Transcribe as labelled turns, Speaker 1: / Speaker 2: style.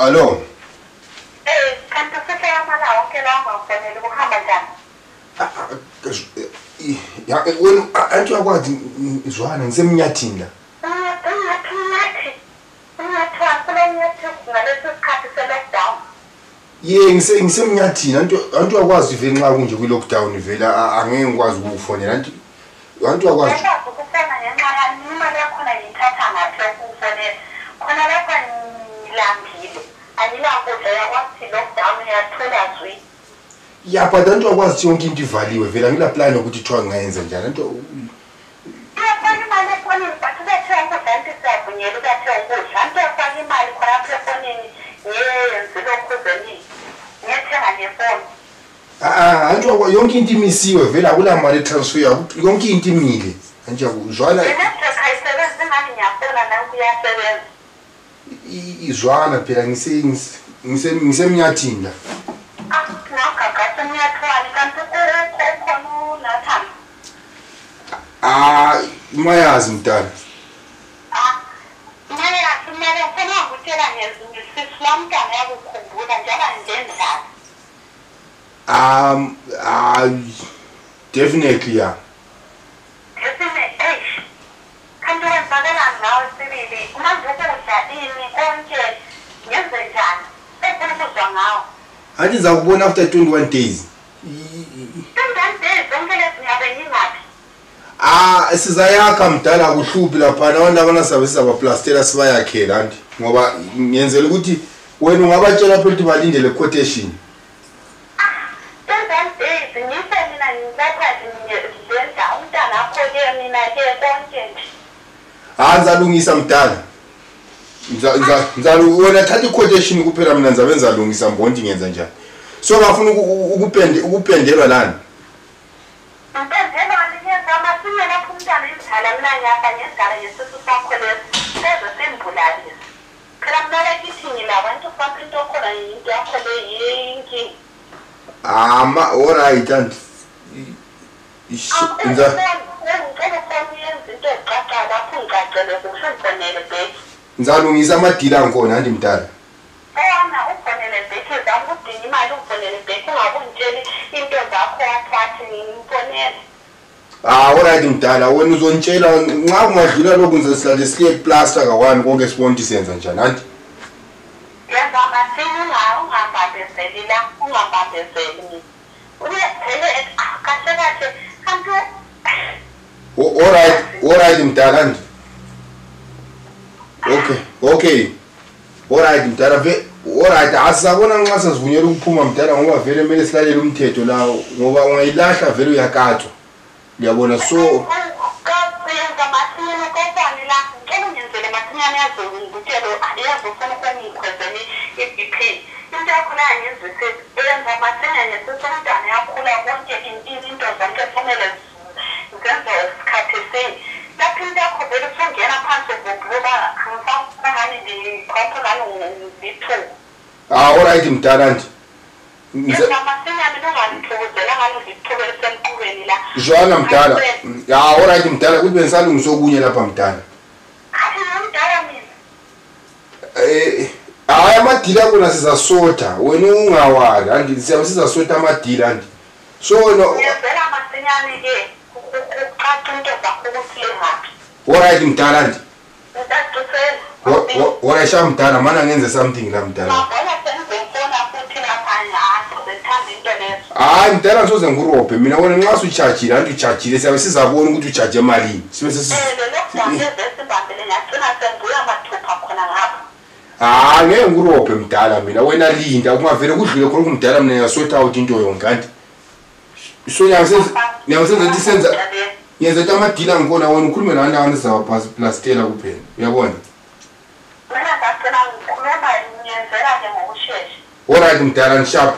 Speaker 1: Alo.
Speaker 2: Kanti useseyamala wonke lawo ungafoneli kuhamba njani?
Speaker 1: Ya wena anti uyakwazi zwana ngisemnyathini la. Ye ngisemnyathini anti uyakwazi vele nxa kunje kwi lockdown vele angeke ngikwazi ukufonela anti uyakwazi.
Speaker 2: Ukufona ngenxa yami imali yakhona ngiyithatha ngaphi ukufonela. Khona lapha ngilambile. Anginakudla yakwathi lockdown uyathola zwi.
Speaker 1: Ya but anti uyakwazi yonke into ivaliwe vele angila plan yokuthi kuthiwa ngingayenza njani anti
Speaker 2: uyafaka imali efonini but ubethe ukudla anti siyavunyelwa ubethe ukudla anti uyafaka imali khona lapha efonini ngiyenze lokhu zenini ngiyethenga ngefoni.
Speaker 1: Anti yonke into imisiwe vele akula mali transfer yonke into imile anti uzwana
Speaker 2: i-network ayisebenzi ngani ngiyafona nawe uyasebenza.
Speaker 1: Izwana phela ngisemnyathini la. Mayazi mntana.
Speaker 2: Mayazi mntana ufuna ukutshela ngesisi lomntana yakukhumbula njalo ngendlela.
Speaker 1: Definitely yeah.
Speaker 2: Definitely. Kanti wenzakalani ngawe sibili? Manje ukudla ini konke ngenze njani? Sefuna ukuzwa ngawe.
Speaker 1: Anti ngizakubona after 21 days.
Speaker 2: 21 days zonke lezi ngiyabe ngingaphi?
Speaker 1: Sizayakha mdala kuhluphi lapha abantu abana sabe sizabaplastela sibayakhela anti ngoba ngiyenzela ukuthi wena ungabatshela phela ukuthi balindele quotation.
Speaker 2: 21 days ngise mina ngilapha ngenza umntana akho ke mina ke konke nje.
Speaker 1: Ngizalungisa mdala. Wena thatha i-quotation kuphela mina ngizabe ngizalungisa ngibona ukuthi ngenza njani. So ngafuna ukupendelwa lana.
Speaker 2: Upendelwa ngenza masinya lapho umntana indlala mina ngiyafa ngendlala ngesisu sakho lesi seze simbulalisa. Phela mina kithi ngilabantu bakho into khona into yakho le yinkinga.
Speaker 1: All right anti. Ngizalungisa amadila ngikhona anti mdala.
Speaker 2: Wena ufonele bheki zami udinga imali ufonele bheki ungakungitsheli into zakho wathi ngimfonele.
Speaker 1: Alright mdala wena uzontshela nxa kungadlula lokhu ngizosilale siye plaster ka1 konke sibone ukuthi senza njani anti.
Speaker 2: Yenza masinya ungabambezeli la ungabambezeli mina. Uyaphele kahle kahle kanti
Speaker 1: Alright mdala anti. Okay. Alright mdala alright asabona nxa sesivunyelwa ukuphuma mdala ngoba vele kumele silalele umthetho la ngoba ungayilahla vele uyakathwa. Uyabona so
Speaker 2: yenza masinya kodwa la ngicela ungenzele masinyane yazongitshela yazofuna ukungikhwezela i-BP. Into yakho la ngizwise yenza masinya ngesisu umntana yakhula konke into zonke kufanele zenze isikhathi sinye. Lapho into yakho vele usungena phansi ngoba angisafuna ngikhopha ngani ngithu.
Speaker 1: Alright mdala anti.
Speaker 2: Yenza masinya mina ungangithokozela ngani ngithukele semqubeni la.
Speaker 1: Zwana mdala. Ya alright mdala kuthi bengisalungisa okunye lapha mdala.
Speaker 2: Mdala mina.
Speaker 1: Hayi amadila kona sizasotha wena ungawari anti sizasotha amadila anti. So no
Speaker 2: ngiyenzela masinyane ke ukucaca into zakho ukuthi lengaphi.
Speaker 1: Alright mdala anti. Alright sha mdala mana ngenze something la mdala. Mdala ngisoze ngirobhe mina wena nxa usuchajile anti uchajile siyabe sizabona ukuthi uchaje emalini. Sibe sesi ngeke ngirobhe mdala mina wena linda kungavele kudlule khona kumdala mina ngiyasotha out into yonke anti. So ngiyasenza ukuthi senza ngiyenza ukuthi amadila ngikhona wena ukhulume nani abantu sizabaplastela kuphela uyabona.
Speaker 2: Mina ngagcina ngikhuluma ngiyenzela nje ngokushesha.
Speaker 1: Alright mdala ngisharp.